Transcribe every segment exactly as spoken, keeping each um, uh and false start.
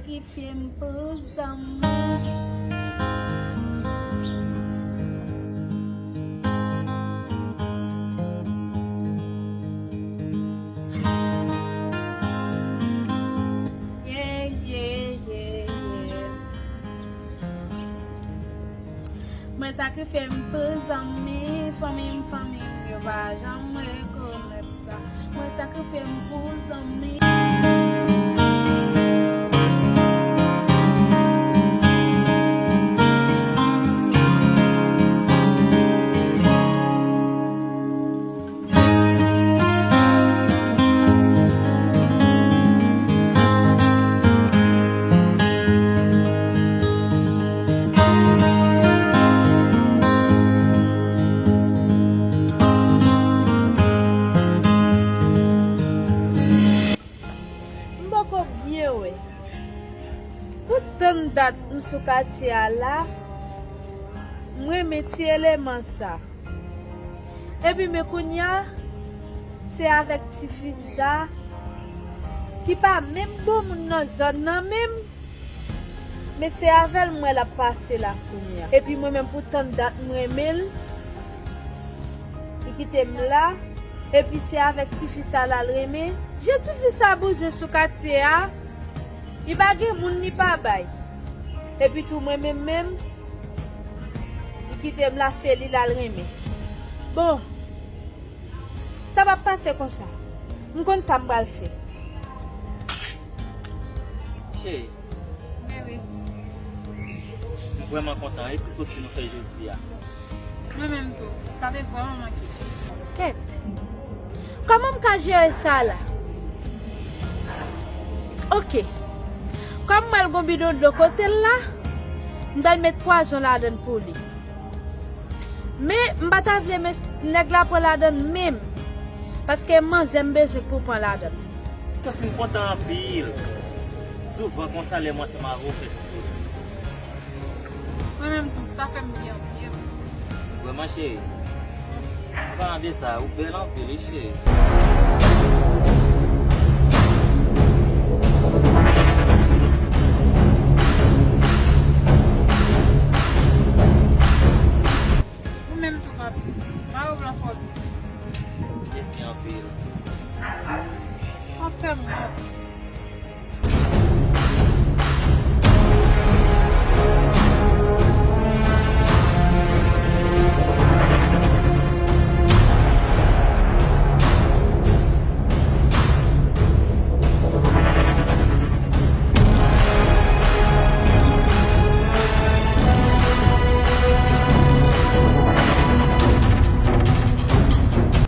Sakrifye m pou zanmi. Yeah, yeah, yeah, yeah. Mwen sakrifye m pou zanmi, fanmi m, fanmi m, yo pa janm rekonèt sa. Mwen sakrifye m pou zanmi. M poko byen wè. Pou tann dat m sou katye a la, m renmen ti eleman sa. Epi men kounye a, se avèk tifi sa, ki pa menm bon moun nan zòn nan menm, men se avè l m wè l ap pase la kounye a. Epi mwen menm pou tann dat m renmen l, li kite m la, epi se avèk tifi sa l al renmen. Jan tifi sa bouje sou katye a, li pa gen moun li pa bay. Epi tou mwen menm menm, li kite m la, se li l al renmen. Bon, sa p ap pase konsa. M konn sa m pral fè. Cheri. Bebe. M vrèman kontan e ti soti nou fè jodi a. Mwen menm tou. Sa te vrèman manke. Kèt. Kòman m ka jere sa la? Oke. Kòm m wè l gon bidon dlo kote l la, m pral met pwazon ladan l pou li. Men, m pa ta vle men nèg la pran ladan l menm, paske manzè m bezwen pou pran ladan l. Santi m kontan anpil. Souvan konsa lè mwen ansanm avè w fè ti soti. Mwen menm tou, sa fè m byen anpil. Vrèman, cheri. An palan de sa, ou bèl anpil, wi, cheri. Ou menm tou, papi. Mari w lan fò byen. Mèsi anpil. W ap fè m wont.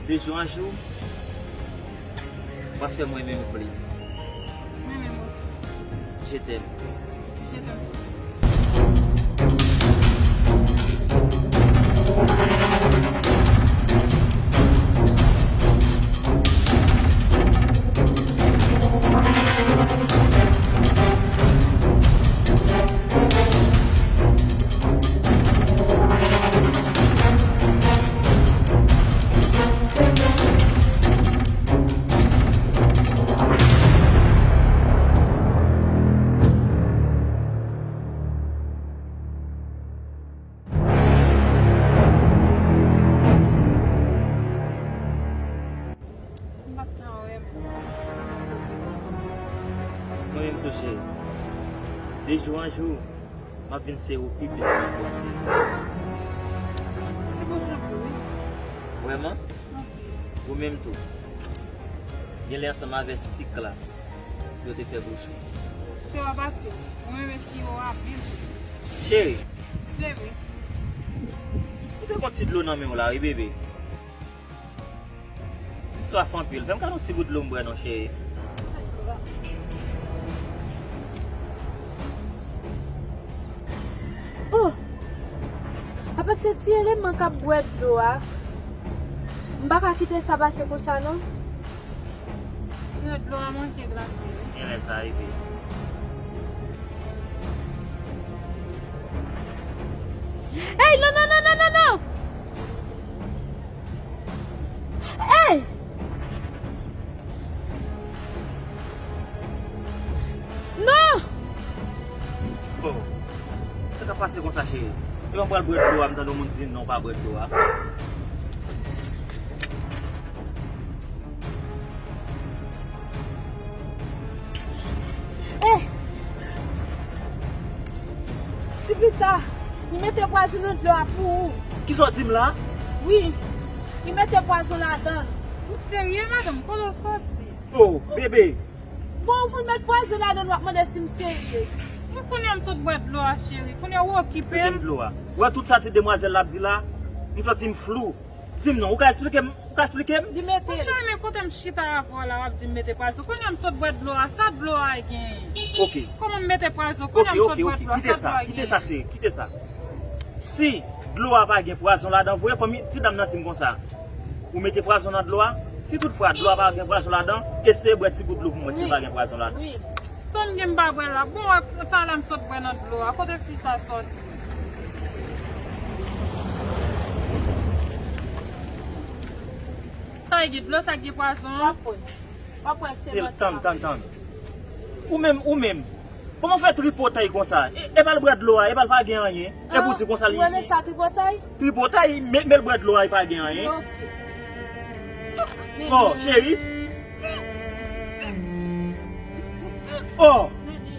De jou an jou, w ap fè m renmen w plis. Mwen menm osi. Je t'aime. Je t'aime. M pa t ka wè m. Mwen menm tou, cheri. De jou an jou, m ap vin sere w pi plis ankò. Ou te bouch anpil, wi. Vrèman? Anpil. Ou menm tou. Genlè ansanm avè sik la, yo te fè bouch ou. Te w ap pase. Ou renmen siwo a menm. Cheri. Bebe. Ou te gon ti dlo nan men w la, wi, bebe. M swaf anpil. Fè m gade yon ti bout dlo m bwè non, cheri. Oh! Apa se ti eleman k ap bwè dlo a? M pa ka kite sa pase konsa non. Sinon dlo a manke glase wi. Genlè sa rive. Ey, non, non, non, non, non, non! Ey! Non! Sa k ap pase konsa, cheri? Epi m pral bwè dlo a, m tande yon moun di non pa bwè dlo a. Eh! Tifi sa, li mete pwazon nan dlo a pou ou. Kisa w di m la? Wi, li mete pwazon ladan l. Ou serye, madanm? Kote w soti? Oh, bebe! Bon, ou fout met pwazon ladan l, w ap mande si m serye. Mwen kounye a m sot bwè dlo a, cheri. Kounye a ou okipe m. Mete m dlo a. Ou wè tout sa ti demwazèl la ap di la? M santi m flou. Di m non, ou ka eksplike m? Ou ka eksplike m? Li mete l. Cheri, men kote m chita avè w la, w ap di m mete pwazon. Kounye a m sot bwè dlo a, sa dlo a genyen? Ok. Kòman m mete pwazon? Kounye a m sot bwè dlo a, sa dlo a genyen? Ok, ok, ok. Kite sa, kite sa, cheri, kite sa. Si dlo a pa gen pwazon ladan, voye kòm ti dam nan di m konsa. Ou mete pwazon nan dlo a? Si toutfwa dlo a pa gen pwazon ladan, eseye bwè ti gout dlo pou mwen si l pa gen pwazon ladan. Wi. Sa m gen m pa bwè la. Bon, wè, talè m sot bwè nan dlo a. Kote fi sa soti? Sa e gen dlo sa gen pwazon? W ap wè. W ap wè se manti. Tann, tann, tann. Ou menm, ou menm. Kòman w fè tripotay konsa? E, e pa l bwè dlo a, e pa l pa gen anyen. Epi w di konsa li. Ou rele sa tripotay? Tripotay, men, men l bwè dlo a, e pa gen anyen. Ok. Oh, cheri. Oh. Meni.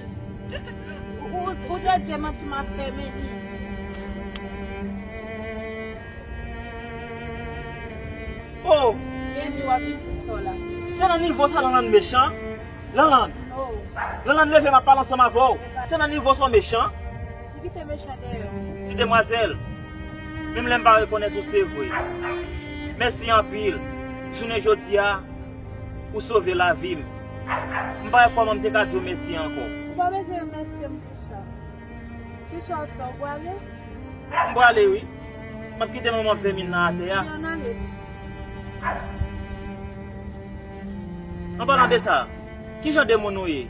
Ou, ou, ou te di manti m ap fè, Meni. Oh. Meni, w ap vin di sa w la. Se nan nivo sa Lanlann mechan? Lanlann. Oh. Lanlann, leve, m ap pale ansanm avè w. Se nan nivo sa w mechan? Li kite mechan dèyè. Ti demwazèl, menm lè m pa rekonèt ou, se vre. Mèsi anpil. Jounen jodi a, ou sove lavi m. M pa wè kòman m te ka di w mèsi ankò. Ou pa bezwen remèsye m pou sa. Kisa w ap fè, ou prale? M prale, wi. M ap kite manman vèmin nan atè a. Wi, ann ale. An palan de sa, ki jan de moun ou ye?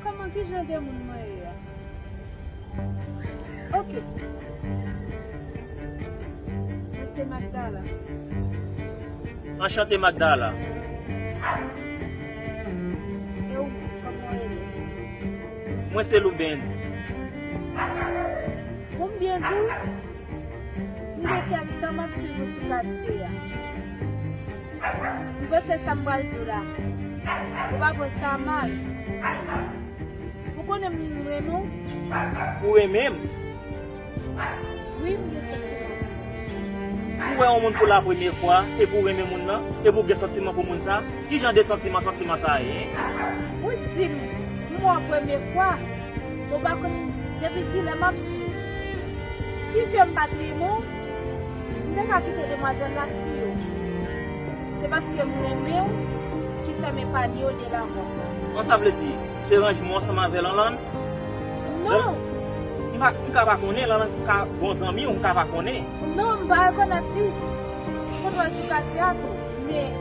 Kòman, ki jan de moun mwen ye a? Ok. Mwen se Magdala. Anchante, Magdala. E ou, kòman w rele? Mwen se Loubens. Bon, m byen di w, m gen kèk tan m ap swiv ou sou katye a. M panse sa m pral di w la, ou pa pran sa mal. Ou konnen m renmen w. Ou renmen m? Wi, m gen santiman. Ou wè yon moun pou la premye fwa, epi w renmen moun nan, epi w gen santiman pou moun sa, ki jan de santiman, santiman sa ye, en? Ou di m, m wè w premye fwa, ou pa konn depi kilè m ap swiv. Si ke m pa t renmen w, m te ka kite demwazèl la tiye w. Se paske m renmen w ki fè m epanye w de lanmò sa. An, sa vle di, se ranjman w ansanm avè Lanlann? Non. M pa, m ka pa konnen, Lanlann ka bon zanmi w, m ka pa konnen. Non, m pa rekonèt li. M konn wè l sou katye a tou, men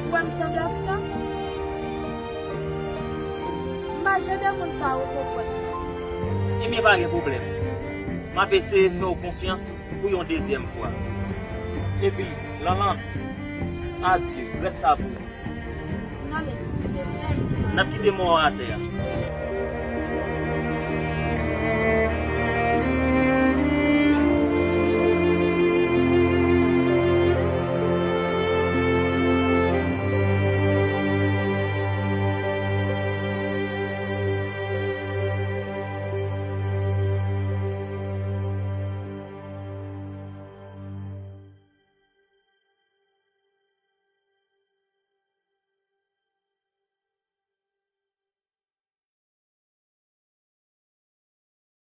ou wè m sanble ak sa? M pa jan de moun sa ou konprann. Ebyen, pa gen pwoblèm. M ap eseye fè w konfyans pou yon dezyèm fwa. Epi, Lanlann, adye, rèd sa pou ou. N ale, kite fè. N ap kite mò a atè a.